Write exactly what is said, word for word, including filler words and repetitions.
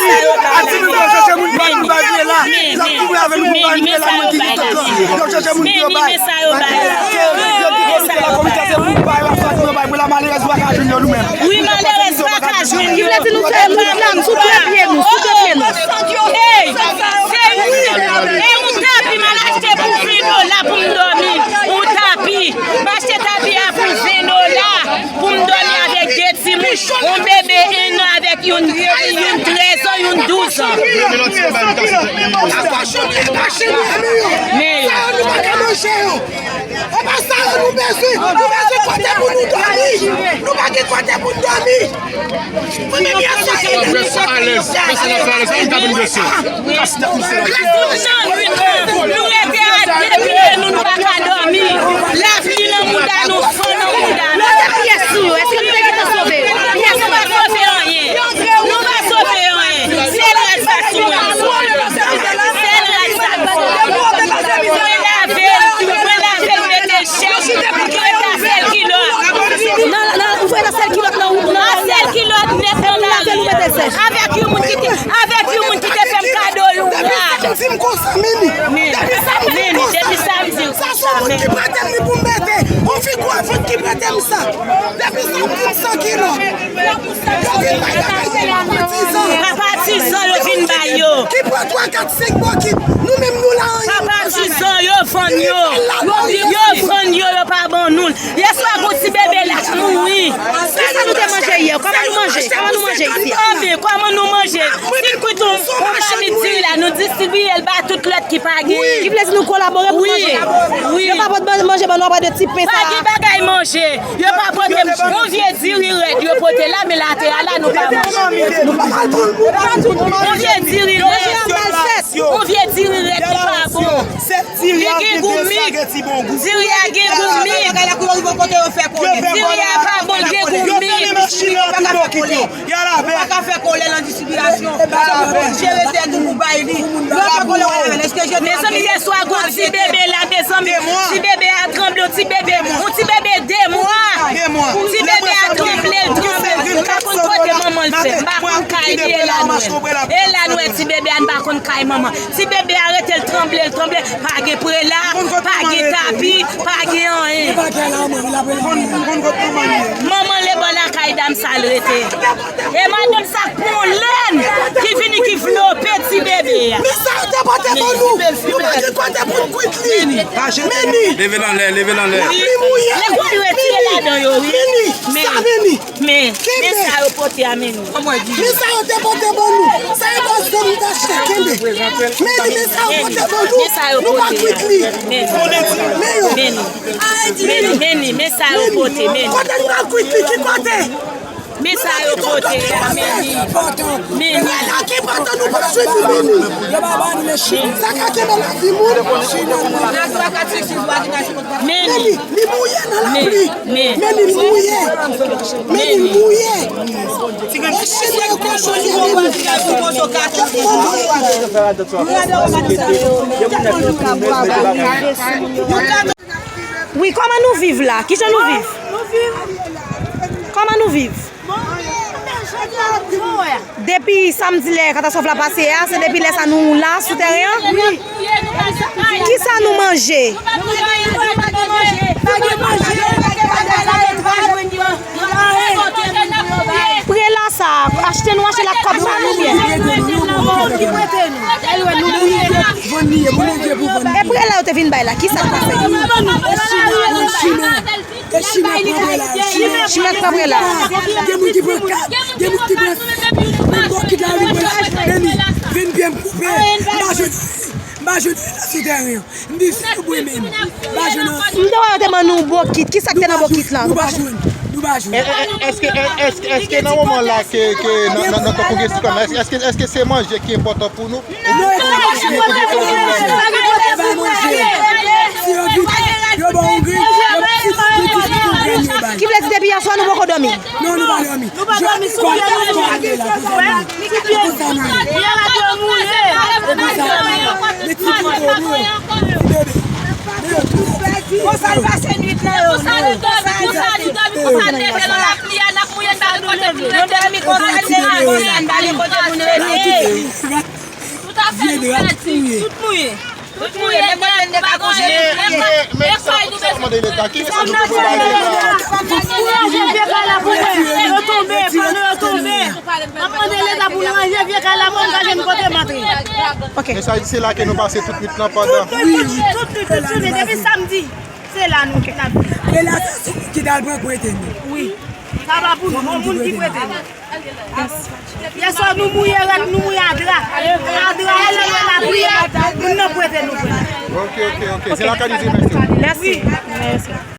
Ati nou yo chèche moun pa nou bay vre la. Y ap kouvri avè nou pou bay vre la, mwen ki gen tòt yo. Yo chèche moun ki yo bay. Yo ki komite la, komite se moun pa yo ap sòti yo bay vre la, malerèz pa ka jwenn yo nou menm. Wi, malerèz pa ka jwenn yo. Ki vle di nou fè moun la, sou pye nou, sou pye nou. Hey, se wi. E ou tapi m al achte pou ven dola pou m dòmi. Ou tapi. M achte tapi a pou ven dola pou m dòmi avèk de timoun. Yon bebe en an avèk youn, youn trèz an, youn douz an. Men yo. Sa yo nou pa ka manje yo. E pa sa yo nou bezwen. Nou bezwen kote pou nou dòmi. Nou pa gen kote pou n dòmi. Mwen menm yè swa, nou alèz, pèsonn ap fè alèz, pa yon kabin de swen. Nou rete a de pye nou, nou pa ka dòmi. Lapli nan mouda nou, fan nan mouda nou. Nou te pyès sou yo, èske nou te gentan sove yo? Pyès nou pa sove anyen. Nou pa sove anyen. Sèl rad sa sou mwen. Sèl rad sa sou mwen. Mwen lave l, mwen lave l, mete l chèch. Mwen pa sèl kilòt. Nan, nan, ou fè nan sèl kilòt nan wout nan. A sèl kilòt nèt nan lari. Avèk yon moun ki te, avèk yon moun ki te fè m kado yon rad. Depi samdi m konsa, Meni. Depi samdi m konsa. Depi samdi m konsa. Sa se yon moun ki prete m li pou m mete. Yon fi gwo vant ki prete m sa. Depi samdi m san kilòt. Yo vin bay bagay pou patizan. Pa patizan yo vin bay yo. Ki pran twa, kat, senk bokit. Nou menm nou la anyen. Pa patizan yo vann yo. Yo vann yo, yo pa ban nou l. Yèswa gon ti bebe la k mouri. Kisa nou te manje yè? Kòman nou manje? Kòman nou manje isi? Anben, kòman nou manje? Ti kwit yon, yon mamit diri la, nou distribiye l ba tout lòt ki pa gen. Ki vle di nou kolabore pou manje. Wi, wi. Yo pa pot ban-, manje ban nou apre de ti pen sa. Pa gen bagay manje. Yo pa pote m. Yon vye diri rèd yo pote la, men l atè a la, nou pa manje. Nou pa manje. Yon vye diri rèd. Yon vye diri rèd ki pa bon. Li gen gou mik. Diri a gen gou mik. Diri a pa bon, gen gou mik. Yo fèmen machin nan pou bokit yo. Y a lavel. Ou pa ka fè kole nan distribiyasyon. Jere tèt ou pou bay li. Lè w fè kole, w a lavel. Èske je te... Mezanmi, yèswa gon ti bebe la, mezanmi. Ti bebe a tranble, yon ti bebe, yon ti bebe de mwa. Ti bebe a tranble, l tranble. M pa konn kote manman l fè. M pa konn kay li, e la nou wè. E la nou wè ti bebe a, n pa konn kay manman. Ti bebe a rete, l tranble, l tranble. Pa gen prela, pa gen tapi, pa gen anyen. Manman l bò lakay dam sa l rete. E madanm sa k pran lèn ki vini ki vlope ti bebe a. Men sa yo te pote ban nou. Nou pa gen kote pou n kwit li. Meni. Leve l anlè, leve l anlè. Lapli mouye. Lè kou li retire ladan yo, wi. Meni. Sa Meni. Men, men sa yo pote a, men nou. Men sa yo te pote ban nou. Sa yo te zanmi ta chita kenbe. Men, men sa yo pote ban nou. Nou pa kwit li. Men yo. Men, men, men sa yo pote, men. Kote nou pa kwit li, ki kote? Men sa yo pote a, men. Men. Prela ki pote nou pa jwenn li, men. Sa ka kenbe lavi moun. Men. Li mouye nan lapli. Men li mouye. Men li mouye. E chimè yo kochon li. Wi, kòman nou viv la? Kijan nou viv? Kòman nou viv? Depi samdi lè katastwòf la pase a, se depi lè sa nou la sou tèren an? Wi. Kisa nou manje? Prela sa, achte nou achte l ak kòb sa nou byen. E prela yo te vin bay la, kisa l pase? E chimè k pran prela yo. Chimè k pran prela. Gen moun ki pran kat, gen moun ki pran senk. Menm bòkit la, vin pran la. Vin byen m koupe. M pa jwenn, m pa jwenn sou tèren an. M di, si nou bwe menm. M pa jwenn anyen. M te wè yo te ban nou bòkit. Kisa k te nan bòkit la? Nou pa jwenn. Nou pa jwenn. Èske, èske, èske nan moman la ke, ke nan, nan, nan tankou gen ti kòm, èske, èske, èske se manje ki enpòtan pou nou? Non, e pa manje. E pa manje. Si yo vin, yo ba w yon grenn, yo ba w yon ti, ti, ti, ti, ti grenn yo bay. Ki vle di depi yè swa nou poko dòmi? Non, nou pa dòmi. Nou pa dòmi sou pye nou. Konsa nou ye. Konsa nou ye. Konsa nou ye. Meti pito nou. Ti bebe. Konsa l pase nwit lan yo. Konsa nou dòmi, konsa nou dòmi, konsa nou leve nan lapli a, n ap mouye sa, nou pote Nou dòmi konsa, n te la konsa, n pa gen kote pou n rete. Tout afè nou pèdi, tout mouye. Tout mouye, men kote n te ka kouche, men, men, men sa, sa, sa mande Leta, ki mesaj nou pou bay Leta? Pou ranje vye kay la pou mwen. Yo tonbe, panno yo tonbe. M ap mande Leta pou l ranje vye kay la, mwen m pa jwenn kote m antre. Ok. Mesaj, se la ke nou pase tout nwit lan pandan. Tout nwit, tout jounen, depi samdi. Se la nou, n ap viv. E la, se sou moun ki t al pran prete nou. Wi. Sa pa pou nou, yon moun ki prete nou. Yèswa nou mouye rèd, nou mouye a dra. A dra, e lè lapli a, moun nan prete nou, prete. Ok, ok, ok. Se la ka di mèsi. Mèsi. Mèsi.